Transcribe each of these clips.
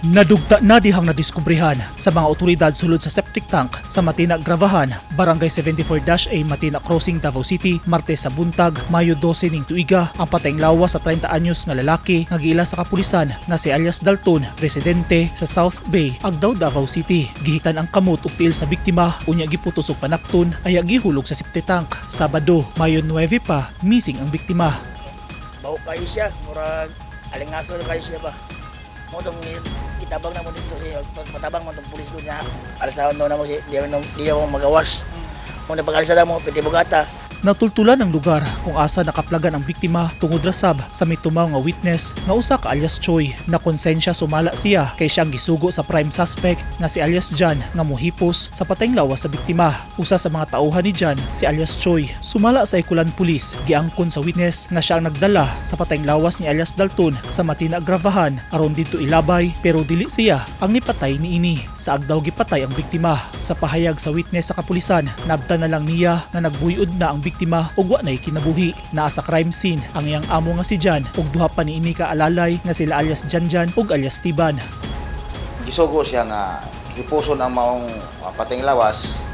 Nadugta na dihang nadiskubrehan sa mga otoridad sulod sa septic tank sa Matina Gravahan, Barangay 74-A, Matina Crossing, Davao City, Martes sa buntag, Mayo 12 ning tuiga, ang patayng lawas sa 30 anyos nga lalaki nga giila sa kapulisan nga si alias Dalton, residente sa South Bay, Agdao, Davao City. Gihitan ang kamot ug tiil sa biktima, unya giputos og panapton, aya gihulog sa septic tank. Sabado, Mayo 9 pa, missing ang biktima. Baho kayo siya, murag alingaso na kayo siya ba. Mo tong itabang na mo dito siya, patabang mo tong pulis ko niya. Alisahan daw na mo siya, di na mo magawas. Mo na pag-alisa na mo, piti bugata. Natultulan ang lugar kung asa nakaplagan ang biktima tungod rasab sa mitumaw nga witness nga usa ka alias Choi na konsensya sumala siya kay siyang gisugo sa prime suspect nga si alias John nga mohipos sa patayng lawas sa biktima. Usa sa mga tauhan ni John si alias Choi. Sumala sa Ikulan Police, giangkon sa witness nga siya ang nagdala sa patayng lawas ni alias Dalton sa Matina Gravahan aron didto ilabay, pero dili siya ang nipatay niini. Sa Agdao gipatay ang biktima. Sa pahayag sa witness sa kapulisan, nabta na lang niya nga nagbuyod na ang biktima ug wa nay kinabuhi. Naa sa crime scene ang iyang amo nga si Jan ug duha pa niini ka alalay nga sila alias Janjan ug alias Tiban. Gisugo siya nga hipuson ang maong patayng lawas.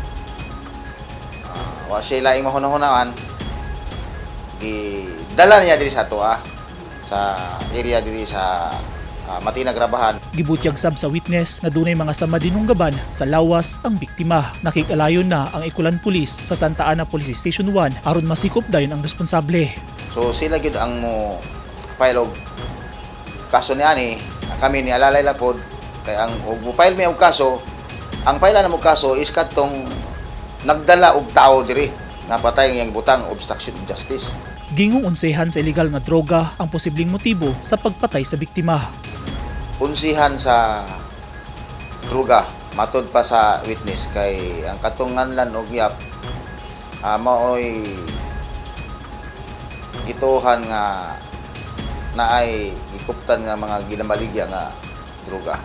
Wa siya laing mahunahunaan, gidala niya diri sa atoa sa area diri sa Matina Grabahan. Gibutyag sab sa witness nga dunay mga sama dinunggaban sa lawas ang biktima. Nakig-alayon na ang Ikulan Police sa Santa Ana Police Station 1 aron masikop dayon ang responsable. So sila gyud ang mo file og kaso ni ani, kami ni alalay la pod kay ang og mo file mi og kaso, ang file na mo kaso is kadtong nagdala og tao diri nga patay nga butang obstruction of justice. Gingong unsehan sa illegal nga droga ang posibleng motibo sa pagpatay sa biktima. Unsihan sa druga matod pa sa witness kay ang katong nganlan og yap maoy gituhan nga naay gikuptan nga mga ginamaligya nga droga.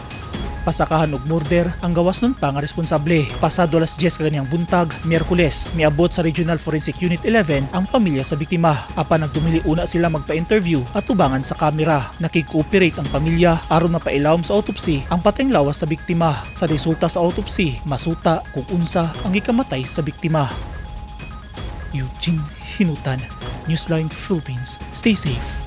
Pasakahan og murder ang gawas nun pa nga responsable. Pasado alas 10 kaganihang buntag, Miyerkules, miabot sa Regional Forensic Unit 11 ang pamilya sa biktima. Apan nagdumili una sila magpa-interview at tubangan sa kamera. Nakig-cooperate ang pamilya aron mapailawom sa autopsy ang patayng lawas sa biktima. Sa resulta sa autopsy, masuta kung unsa ang gikamatay sa biktima. Eugene Hinutan, Newsline Philippines. Stay safe.